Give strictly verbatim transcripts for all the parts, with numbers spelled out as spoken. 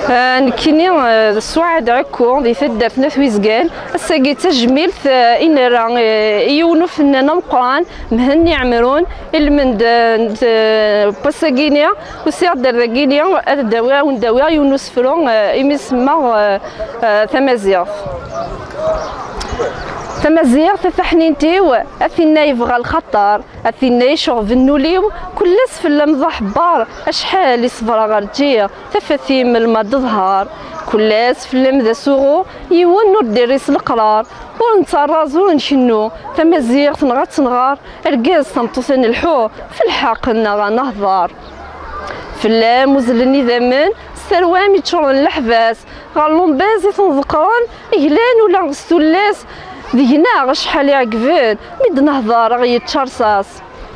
Ah, nekkini, ah, d Suɛad Ɛekku, di taddart n At Wizgan. Ass-agi d tajmilt, ah, i nerra, ah, i yiwen ufennan ameqqran, Mhenni Ɛemrun, ilmend, ah, n, ah, n wass-agi-ni, usiɣ-d ar dagi-ni, ad d-awiɣ, ad wen-d-awiɣ yiwen n usefru, ah, imi semmaɣ, ah, ah, tamaziɣt. Tamaziɣt, a taḥnint-iw, a tinna yebɣa lxaṭer, a tinna iceɣben ul-iw, kul ass fell-am d aḥebbar, acḥal i ṣebreɣ rǧiɣ, tafat-im melma d-ḍher. Kul ass fell-am d asuɣu, yiwen ur d-irri s leqrar, ur nettarraẓ ur nkennu, tamaziɣt neɣ ad tenɣer, argaz tameṭṭut ad nelḥu, f lḥeqq-nneɣ ad nehḍer. Fell-am uzzlen idammen, s tarwa-m yeččuren leḥbas, ɣer Lumbaz i ten-ḍeqqren, glan ula s tullas, deg-neɣ acḥal i ɛeggben, mi d-nehḍer a ɣ-yečča rṣas.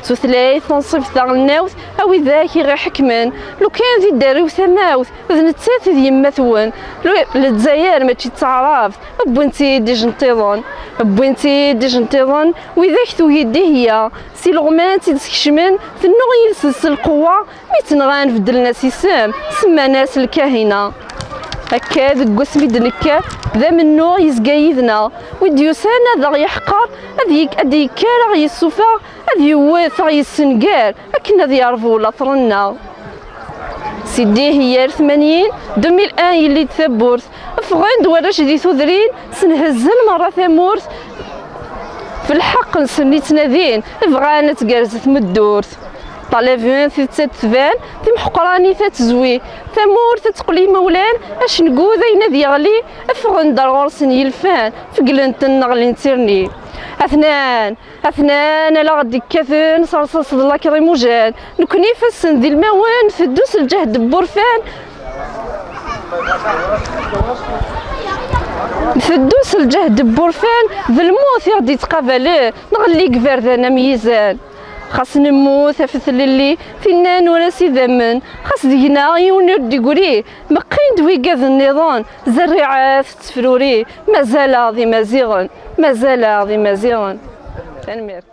Tutlayt tunṣibt taɣelnawt, a widak i ɣ-iḥekmen, lukan d idderriw tamawt, d nettat i d yemma-twen. Lu-, Lezzayer mačči d taɛrabt, wwin-tt-id ijenṭiḍen, wwin-tt-id ijenṭiḍen, widak tugi-d iheyya, s ileɣman tt-id-skecmen, tennuɣ yiles s lqewwa, mi tt-nɣan beddlen-as isem, semman-as lkahina. Akka deg wasmi d-nekker, d amennuɣ yezga yid-neɣ, wi d-yusan ad aɣ-yeḥqer, ad yek-, ad d-yekker a ɣ-yessufeɣ, ad yewwet a ɣ-yessenger, akken ad yerbu later-nneɣ. Si ddihiyya ar tmanyin, deux mille un, yelli-d tawwurt, ffɣen-d warrac di tudrin, senhezzen merra tamurt, f lḥeqq-nsen i ttnadin, bɣan ad tgerrez tmeddurt. Ṭalaben tidet ad d-tban, timeḥqranit ad tezwi, tamurt ad teqqel imawlan, acengu d ayen ad yeɣli, ffɣen-d ar ɣur-sen yilfan, feglen-ten neɣlin tirni. Atnan, atnan, ala ɣ-d-ikkaten s rṣas d lacrimogen, nekni ifassen d ilmawen, teddu s lǧehd n wurfan, teddu s lǧehd n wurfan, d lmut i ɣ-d-yettqabalen, nɣelli deg iberdan am yizan. Xas nemmut ɣef tlelli, tinna nura s idammen, xas deg-neɣ yiwen ur d-igri, meqqin-d wigad nniḍen, zerriɛa tettefruri, mazal-aɣ d Imaziɣen, mazal-aɣ d Imaziɣen. Tanemmirt.